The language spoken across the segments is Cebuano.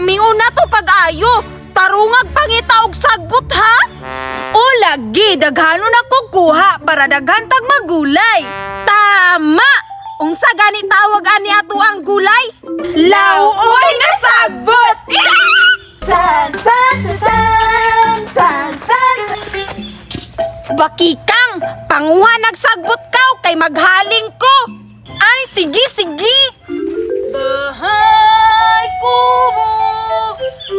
Lamion na to pag-ayo. Tarungag pangita og sagbot ha. O lagi, daghanon ako kuha para daghan tag magulay. Tama! Unsa gani tawag ani ato ang gulay? Lauoy nga sagbot. Tan tan tan tan tan. Bakikang, panguha nagsagbot kaw kay maghaling ko. Ay, sige, sige. Bahay kubo,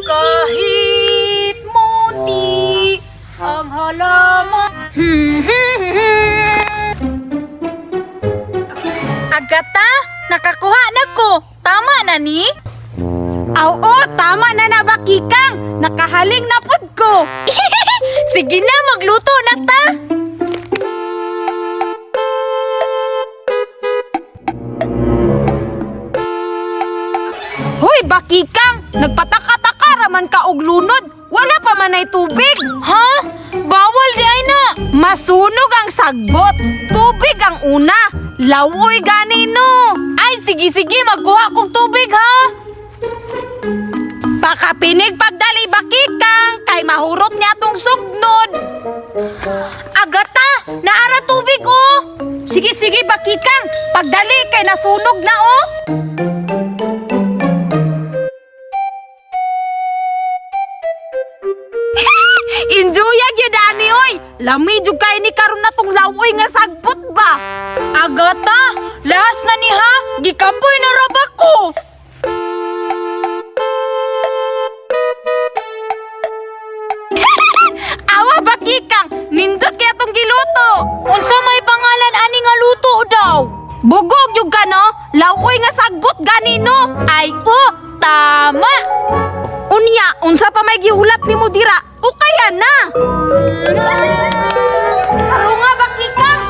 kahit munti ang halaman. Agata, nakakuha na ko. Tama na ni? Oo, tama na na bakikang. Nakahaling na pud ko. Sige na, magluto na ta. Hoy, bakikang, nagpataka-taka raman ka og lunod. Wala pa man ay tubig. Ha? Bawal di ay na. Masunog ang sagbot. Tubig ang una. Lawoy gani no. Ay, sige, sige, magkuha kong tubig ha. Pakapinig pagdali bakikang kay mahurot niya tong sugnod. Agata, naara tubig oh. Sige sige bakikang, pagdali kay nasunog na oh. Enjoy gyud ani oy. Lami jud kay ni karon na tong lawoy nga sagbot ba. Agata, lahas na ni ha. Gikapoy na raba ko. Awa bakikang, nindot kay atong giluto. Unsa may pangalan ani nga luto daw? Bugog jud ka no? Lawoy nga sagbot gani no. Ay oh, tama. Unya, unsa pa may gihulat nimo dira? O kaya na. Tarunga bakikang.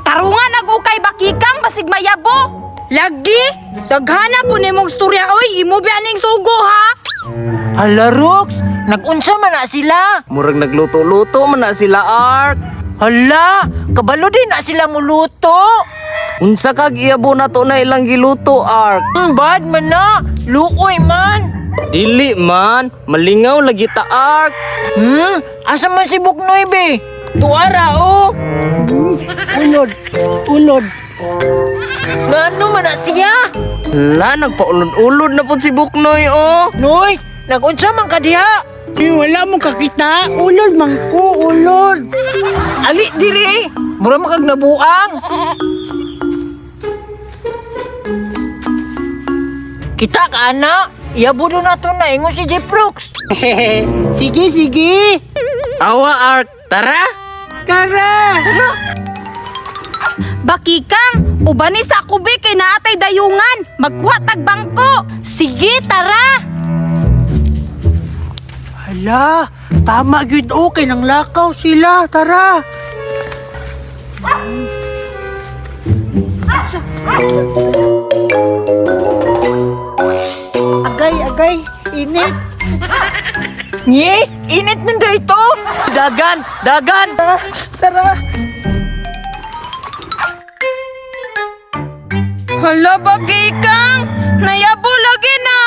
Tarunga nag-ukay bakikang basig mayabo. Lagi, daghana po nimong storya oy, imo ba ning sugo ha? Hala, Rox! Nagunsa man na sila! Murag nagluto-luto man na sila, Ark. Hala! Kabalo din na sila muluto! Unsa kag iyabo na to na ilang giluto, Ark? Bad man na! Luoy man! Dili man, malingaw lagi ta, Ark. Asa man si Buknoy be? Tuara oh. Ulod, ulod. Ngano man na siya? Hala, nagpaulod-ulod na pud si Buknoy oh. Noy! Nagunsa man ka diha? Eh, wala mo kakita. Ulod man ko, ulod. Ali diri! Mura man kag nabuang! Kita ka ana! Iyabo do na to na ingon si Jeprox. Sige, sige. Awa, Ark. Tara. Tara. Bakikang, ubani sa kubi kay naatay dayungan. Magkuha tag bangko. Sige, tara. Hala, tama gyud o kay nang lakaw sila. Tara. Agay, agay, init. Ngi! Init man ito! Dagan, dagan. Tara. Hala bakikang, nayabo lagi na.